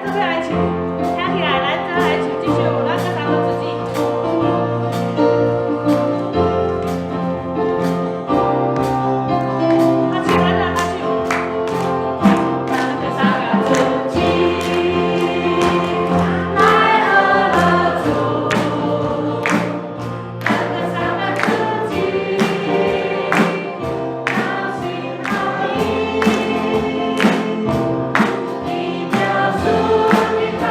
做伙來唱，聽起來，咱做伙來唱這首《咱閣三個自己》。拍手，咱來拍手。咱閣三個自己，來學樂主。咱閣三個自己，同心合意，依著主的教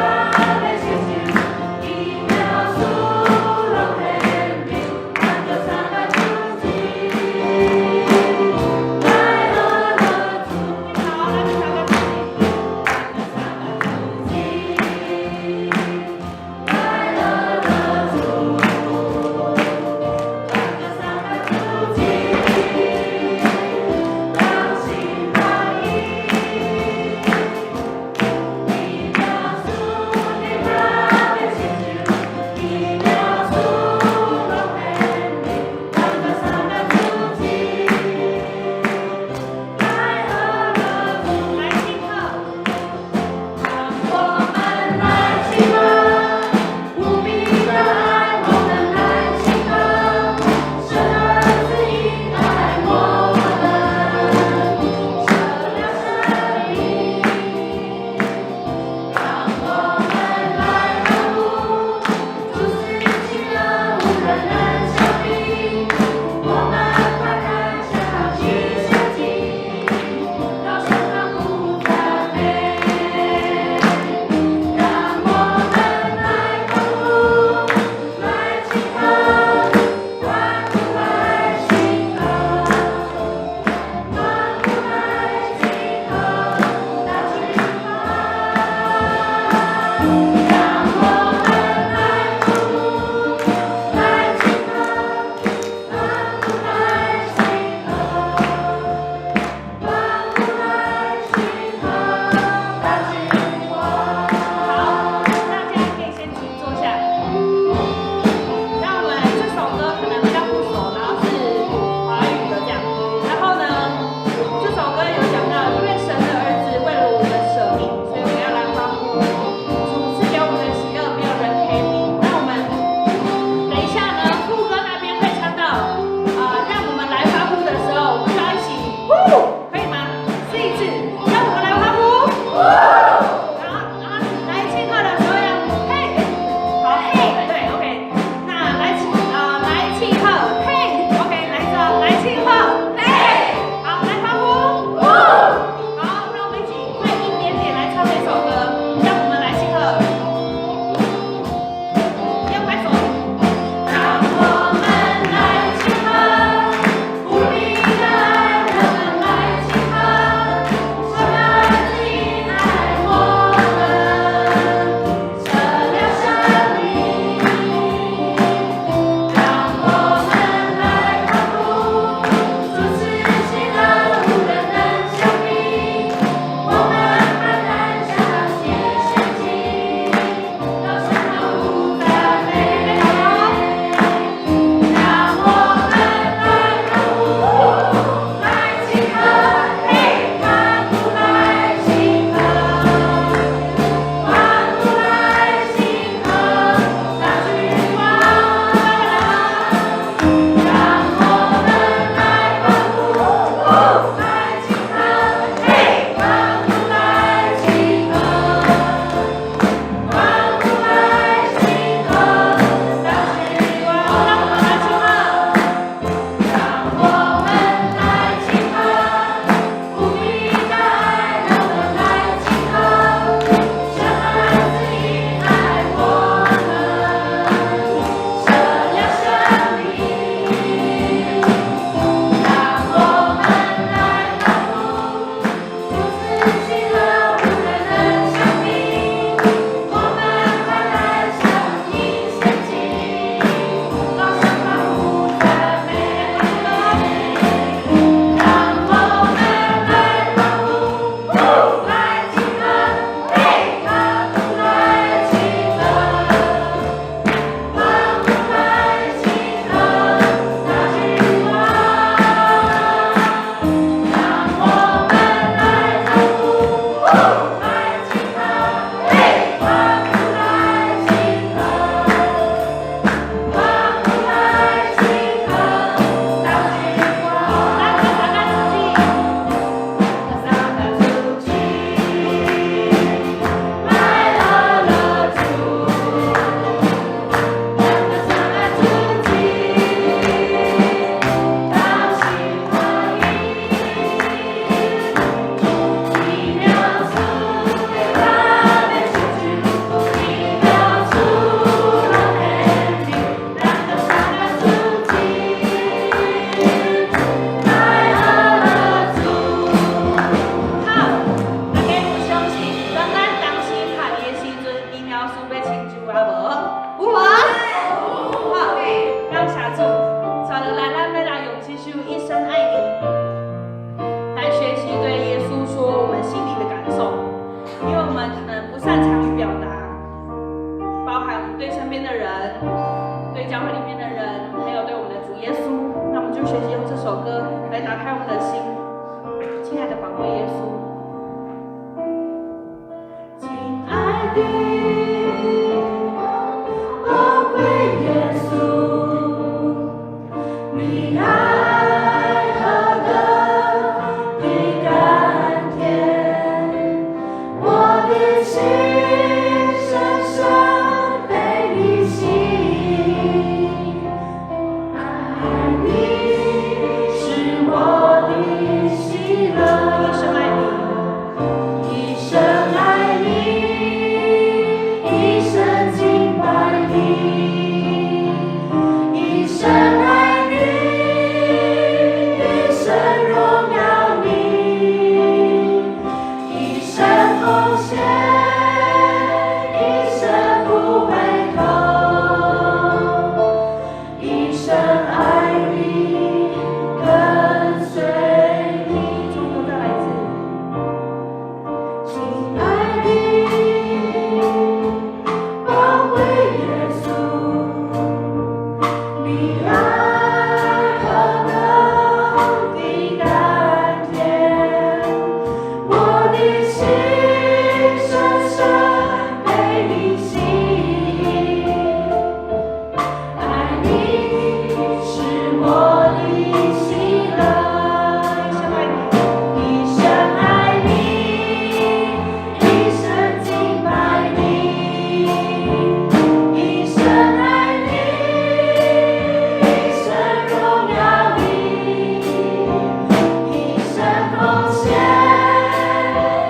的，寶貴耶穌，你愛何等的甘甜，我的心深深被你吸引，愛你是我的喜樂。一生愛你，一生愛你，一生敬拜你，一生愛你，一生榮耀你，一生奉獻，一生不回頭，一生愛你，跟隨你。祝福再來一次。親愛的，寶貴耶穌，你愛何等的甘甜，我的心深深被你吸引，愛你是我的喜樂。一生愛你，一生愛你，一生敬拜你，一生愛你，一生榮耀你，一生奉獻，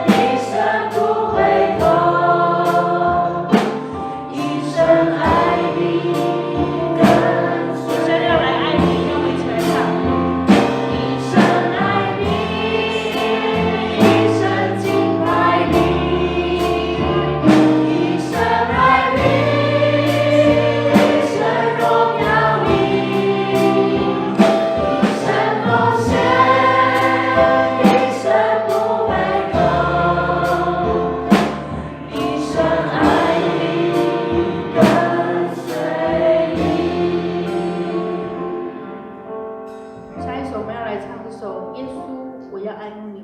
一生不回頭，一生愛你，跟一生要來愛你，讓我們一起來唱。一生愛你，一生敬拜你，一生愛你，一生榮耀你，一生奉獻，一生不回頭，一生愛你，跟隨你。下一首我們要來唱這首《耶穌，我要愛慕你》。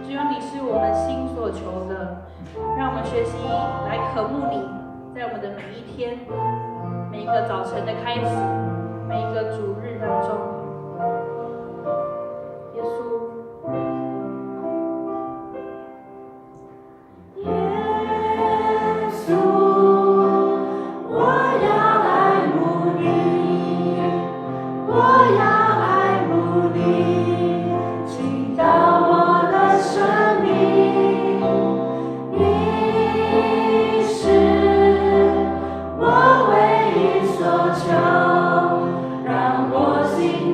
只有你是我們心所求的，讓我們學習來渴慕你，在我們的每一天、每一個早晨的開始、每一個主日當中，耶穌。耶穌，我要愛慕你，我要愛慕你，進到我的生命，你是我唯一所求，讓我心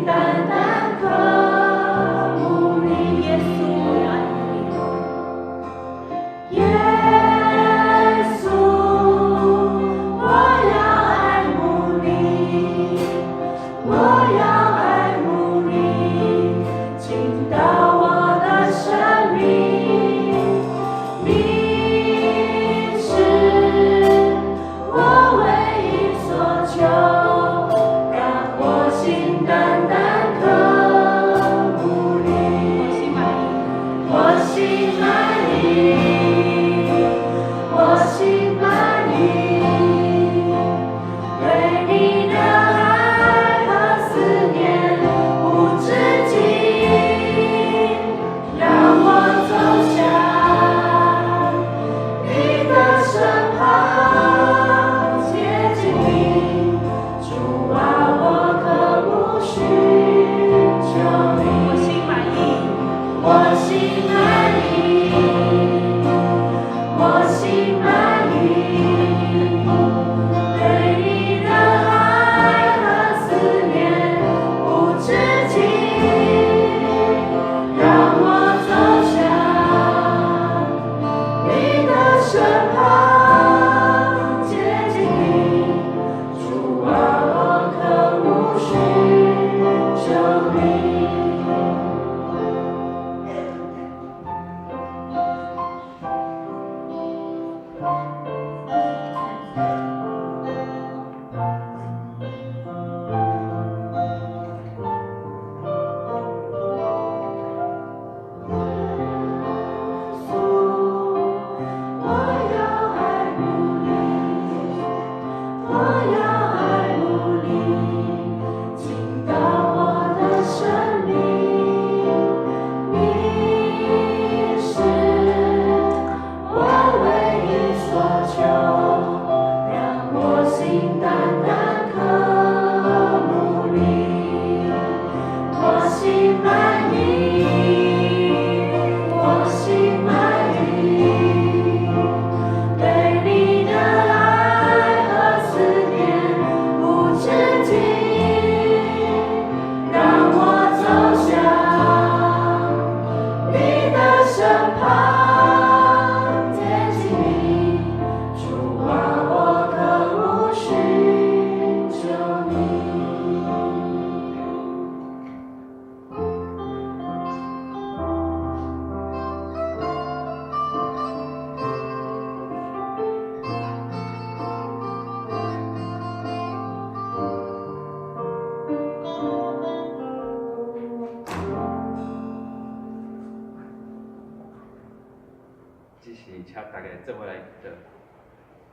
請大家做伙來祈禱。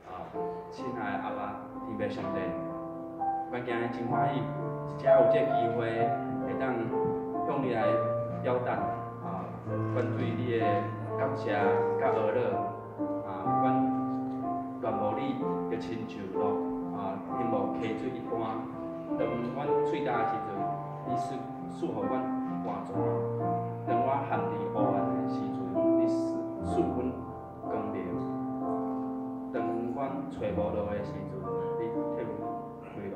啊，親愛的阿爸，天父上帝，阮今日真歡喜，才有這个機會會當向你來表達啊，阮對你的感謝佮呵咾啊，阮戀慕你就親像鹿啊，渴慕溪水一般。當阮喙焦的時陣，你賜予阮活泉；當我陷佇黑暗的時陣，你賜阮光明。當阮揣無路的時陣，你替阮開路。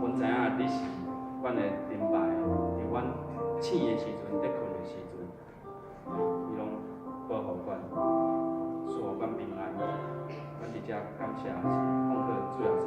阮知影你是阮的盾牌，佇阮醒的時陣、咧睏的時陣，你攏保護阮，賜予阮平安。阮佇遮感謝是奉靠主耶穌。